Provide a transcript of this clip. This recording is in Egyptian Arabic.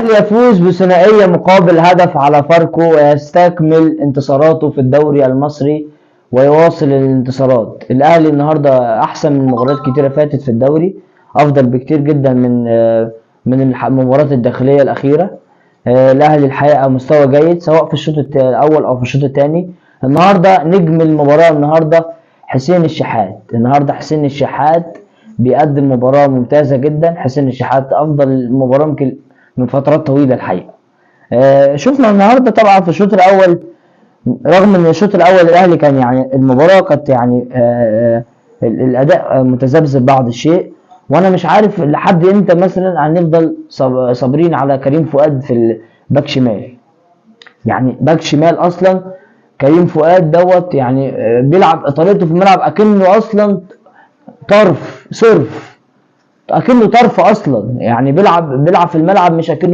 الاهلي يفوز بثنائيه مقابل هدف على فاركو ويستكمل انتصاراته في الدوري المصري ويواصل الانتصارات. الاهلي النهارده احسن من مباريات كتيرة فاتت في الدوري، افضل بكتير جدا من المباريات الداخلية الاخيرة. الاهلي الحقيقة مستوى جيد سواء في الشوط الاول او في الشوط الثاني. النهارده نجم المباراة النهارده حسين الشحات. النهارده حسين الشحات بيقدم مباراة ممتازة جدا. حسين الشحات افضل مباراة يمكن من فترات طويلة الحقيقة. شفنا النهارده طبعا في الشوط الاول، رغم ان الشوط الاول الاهلي كان يعني المباراة كانت يعني الاداء متذبذب بعض الشيء، وانا مش عارف لحد امتى مثلا هنفضل صابرين على كريم فؤاد في الباك شمال. يعني باك شمال اصلا كريم فؤاد دوت يعني بيلعب طريقته في الملعب اكنه اصلا طرف صرف، اكنه طرف اصلا، يعني بيلعب في الملعب مش اكنه